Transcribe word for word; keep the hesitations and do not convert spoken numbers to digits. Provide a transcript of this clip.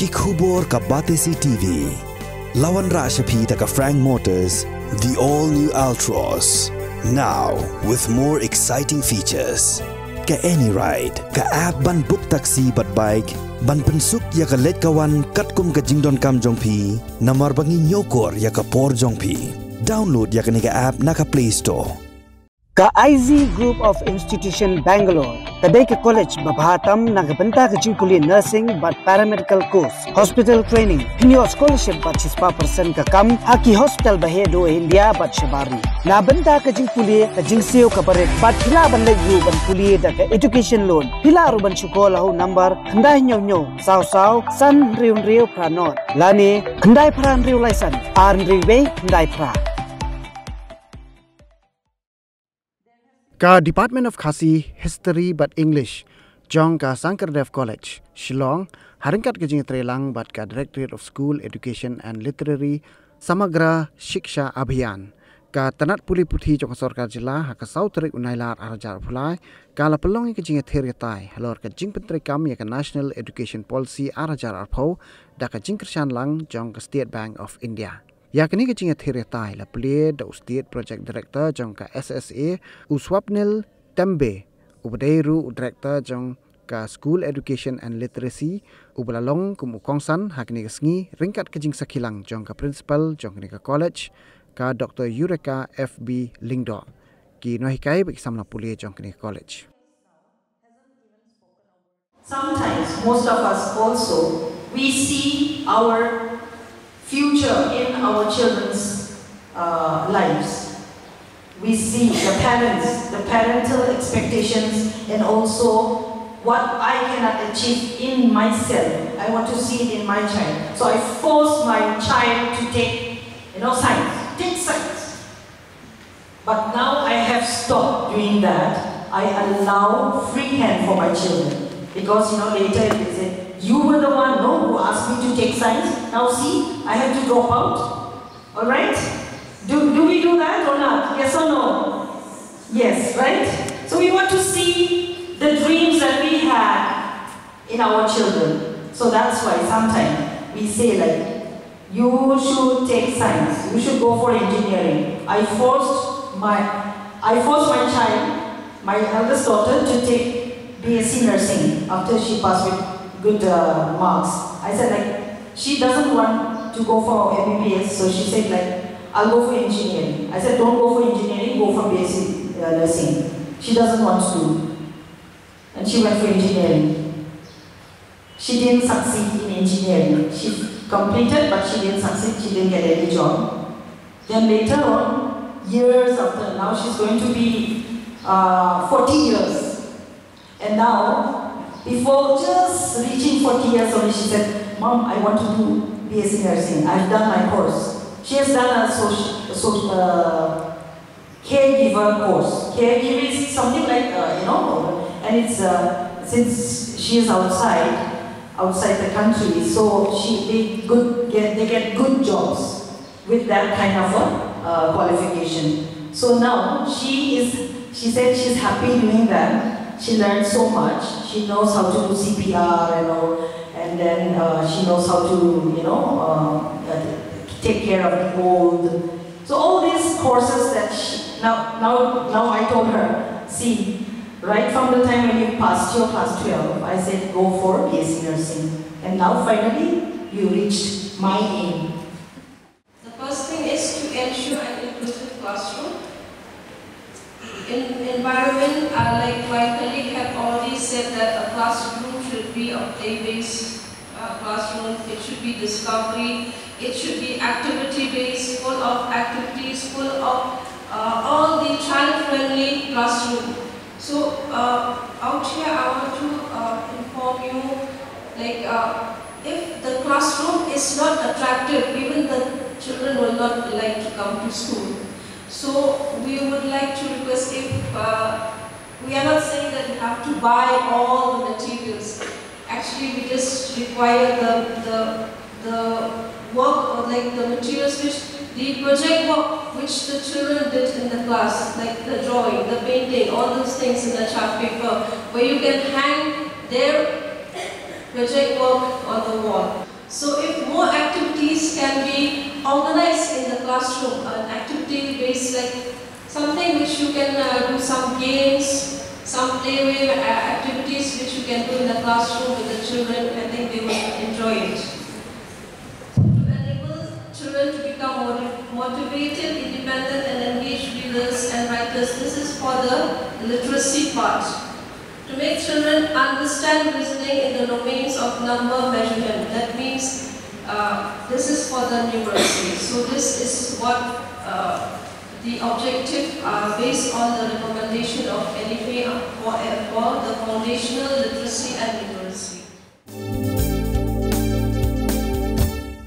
Ki khubor ka Batesi T V. La wanrah sha phi da ka Frank Motors, the all new Altroz. Now with more exciting features. Ka AnyRide, ka app ban book taxi bad bike, ban pynsuk ïa ka leit ka wan katkum ka jingdonkam jong phi, namar ba ngi ñiewkor ïa ka por jong phi. Download ïa kane ka app na ka Play Store. Ka I Z Group of Institution Bangalore ka dei ka college ba bha tam na ka bynta ka jingpule nursing bad paramedical course, hospital training, pynïoh scholarship bad shispah percent ka kam ha ki hospital ba heh duh India bad shabar ri. Na bynta ka jingpule ka jingsiew ka barit bad phi lah ban leit ruh ban pule da ka education loan. Phi lah ruh ban shukor ha u number khyndai hynñiew hynñiew saw saw san hynriew hynriew phra nod lane khyndai phra hynriew lai san ar hynriew wei khyndai phra. Ka Department of Khasi, History bad English jong ka Sankardev College, Shillong, ha ryngkat ka jingïatreilang bad ka Directorate of School Education and Literary Samagra Shiksha Abhiyan, ka tnat pule puthi jong ka sorkar jylla, ha ka saw tarik u Nailar ar hajar arphew lai, ka la pynlong ïa ka jingïathir ïatai halor ka jingpyntreikam ïa ka National Education Policy ar hajar arphew da ka jingkyrshan lang jong ka State Bank of India. Ïa kane ka jingïathir ïatai la plie da u State Project Director jong ka S S A, u Swapnil Tembe, uba dei ruh u Director jong ka School Education and Literacy, uba la long kum u kongsan ha kane ka sngi ryngkat ka jingsakhi lang jong ka Principal jong kane ka college, ka Doctor Eureka F B Lyngdoh, ki nonghikai bad ki samla pule jong kane ka college. Sometimes, most of us also, we see our future in our children's uh, lives. We see the parents, the parental expectations, and also what I cannot achieve in myself. I want to see it in my child. So I force my child to take, you know, science. Take science. But now I have stopped doing that. I allow free hand for my children. Because, you know, later they say, you were the one, no, who asked me to take science. Now see, I have to drop out. All right? Do, do we do that or not? Yes or no? Yes, right? So we want to see the dreams that we had in our children. So that's why sometimes we say like, you should take science, you should go for engineering. I forced my, I forced my child, my eldest daughter, to take B S C nursing after she passed with good uh, marks. I said like, she doesn't want to go for M B B S, so she said like, I'll go for engineering. I said, don't go for engineering, go for B S C uh, nursing. She doesn't want to do. And she went for engineering. She didn't succeed in engineering. She completed, but she didn't succeed. She didn't get any job. Then later on, years after, now she's going to be uh, forty years. And now, before just reaching forty years only, she said, Mom, I want to do B S C nursing. I've done my course. She has done a social, social uh, caregiver course. Caregiver is something like, uh, you know, and it's uh, since she is outside, outside the country, so she they good get they get good jobs with that kind of a uh, qualification. So now she is, she said she's happy doing that. She learned so much. She knows how to do C P R and all, and then uh, she knows how to, you know, uh, uh, take care of the old. So all these courses that she, now, now, now I told her, see, right from the time when you passed your class twelve, I said go for B S C nursing, and now finally you reached my aim. The first thing is to ensure an inclusive classroom. In environment, uh, like my colleague have already said, that a classroom should be a play-based uh, classroom. It should be discovery. It should be activity-based, full of activities, full of uh, all the child-friendly classroom. So uh, out here, I want to uh, inform you, like uh, if the classroom is not attractive, even the children will not like to come to school. So we would like to request if uh, we are not saying that you have to buy all the materials. Actually, we just require the the the work or like the materials which the project work which the children did in the class, like the drawing, the painting, all those things in the chart paper, where you can hang their project work on the wall. So if more activities can be organized in the classroom, an activity based, like something which you can uh, do some games, some playway uh, activities which you can do in the classroom with the children, I think they will enjoy it. To enable children to become motiv- motivated, independent and engaged readers and writers, this is for the literacy part. To make children understand reasoning in the domains of number measurement, that means uh, this is for the numeracy. So this is what uh, the objective uh, based on the recommendation of N F A for, for the foundational literacy and numeracy.